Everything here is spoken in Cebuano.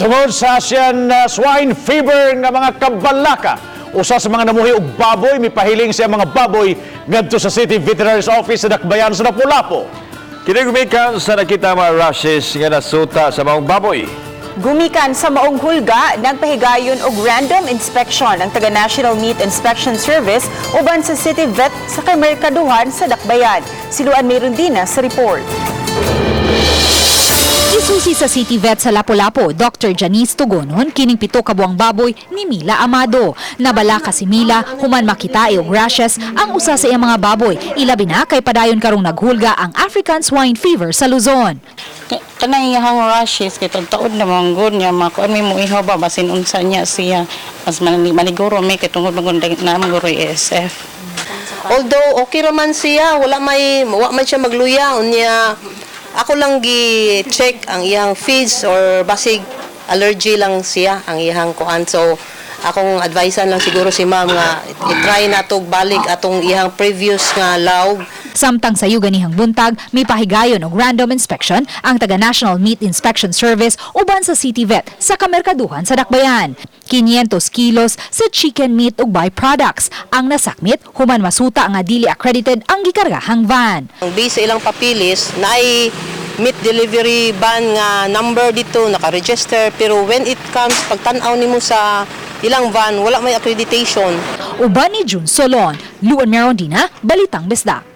Tungod sa Asian swine fever nga mga kabalaka, usa sa mga namuhi og baboy mipahiling sa mga baboy ngadto sa City Veterinary's Office sa Dakbayan sa Lapu-Lapu. Kini gumikan sa nakita mga rashes nga nasuta sa maong baboy. Gumikan sa maong hulga, nagpahigayon og random inspection ang taga National Meat Inspection Service uban sa City Vet sa Kamerkaduhan sa Dakbayan. Si Luan Merundina sa report. Isusi sa City Vet sa Lapu-Lapu, Dr. Janice Tugonon, kining 7 ka buwang baboy ni Mila Amado. Nabalaka si Mila, human makita og rashes ang usa sa iyang mga baboy. Ilabi na kay padayon karong naghulga ang African swine fever sa Luzon. Kanang iyang rashes kay taud na man gud niya, makuan mi mo ihaw ba, basin unsa niya siya, mas maniguro mi kay tungod man gud na man guro ASF. Although okay raman siya, wala may wa man siya magluya unya, ako lang gi-check ang iyang feeds or basig allergy lang siya ang iyang kuan. So akong advisean lang siguro si ma'am nga i-try na to balik atong iyang previous nga lawg. Samtang sa ganihang buntag, may pahigayon og random inspection ang taga National Meat Inspection Service uban sa City Vet sa Kamerkaduhan sa Dakbayan. 500 kilos sa chicken meat ug byproducts ang nasakmit human masuta nga dili accredited ang gikargahang van. Ang base sa ilang papilis na ay meat delivery van nga number dito naka-register, pero when it comes pagtan-aw nimo sa ilang van, wala may accreditation. Uban ni June Solon, Luan Merondina, Balitang Bisdak.